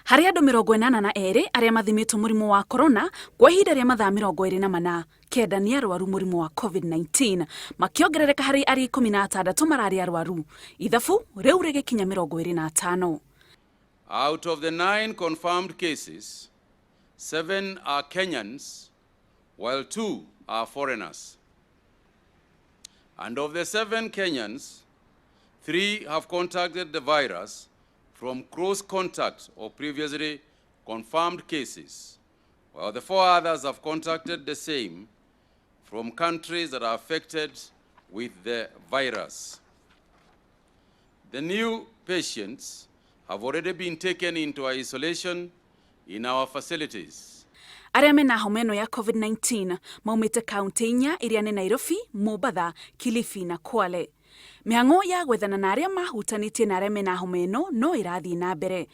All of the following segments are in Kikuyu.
Harĩ andũ 82 arĩa mathimĩtwo mũrimũ wa corona kwa ihinda rĩa mathaa 24, 9 nĩ arwaru mũrimũ wa COVID-19, makĩongerereka harĩ arĩa 16 mararĩ arwaru. Ithabu rĩu rĩgĩkinya 25. Out of the 9 confirmed cases, 7 are Kenyans, while 2 are foreigners. And of the 7 Kenyans, 3 have contacted the virus from close contact or previously confirmed cases, while the 4 others have contacted the same from countries that are affected with the virus. The new patients have already been taken into isolation in our facilities. Arĩa mena homa ĩno ya COVID-19 maumĩte kaunti 4 iria nĩ Nairobi, Mombatha, Kilifi na Kwale. Mĩhang'o ya gwethana na arĩa mahutanĩtie na arĩa mena homa ĩno no ĩrathiĩ na mbere.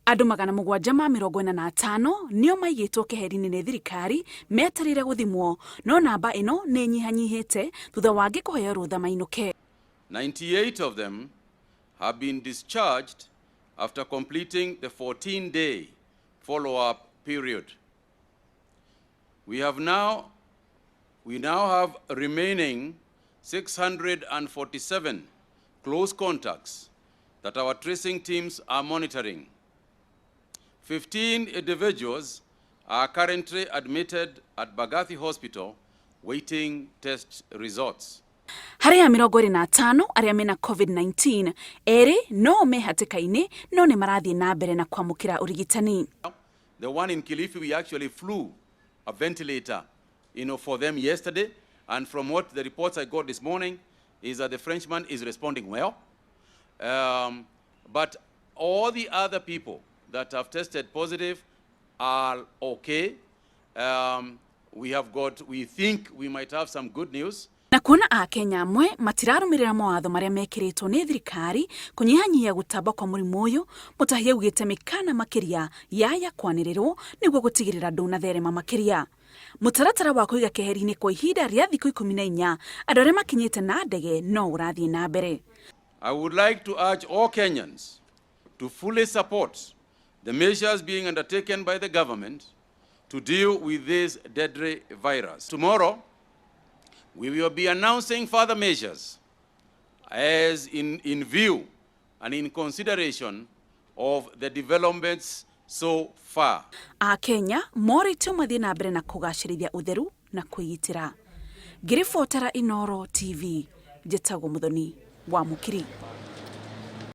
Andũ 745 nĩo maigĩtwo keheri-inĩ nĩ thirikari metereire gũthimwo, no namba ĩno nĩ ĩnyihanyihĩte thutha wa angĩ kũheo rũtha mainũke. 98 of them have been discharged after completing the 14-day follow-up period. We now have remaining 647 close contacts that our tracing teams are monitoring. 15 individuals are currently admitted at Mbagathi Hospital waiting test results. Harĩ a 25 arĩa mena COVID-19, 2 no me hatĩka-inĩ no nĩ marathiĩ na mbere na kwamũkĩra ũrigitani. The one in Kilifi, we actually flew a ventilator for them yesterday. And from what the reports I got this morning is that the Frenchman is responding well. But all the other people that have tested positive are okay. We think we might have some good news. Na kuona Akenya amwe matirarũmĩrĩra mawatho marĩa mekĩrĩtwo nĩ thirikari kũnyihanyihia gũtamba kwa mũrimũ ũyũ, Mutahi augĩte mĩkana makĩria yaya kwanĩrĩrwo nĩguo gũtigĩrĩra ndũnatherema makĩria. Mũtaratara wa kũiga keheri-inĩ kwa ihinda rĩa thikũ 14 andũ arĩa makinyĩte na ndege no ũrathiĩ na mbere. I would like to urge all Kenyans to fully support the measures being undertaken by the government to deal with this deadly virus. Tomorrow, we will be announcing further measures as in view and in consideration of the developments so far. Akenya morĩtio mathiĩ na mbere na kũgacĩrithia ũtheru na kwĩgitĩra. Ngĩribotera Inooro TV, njĩtagwo Muthoni wa Mũkiri.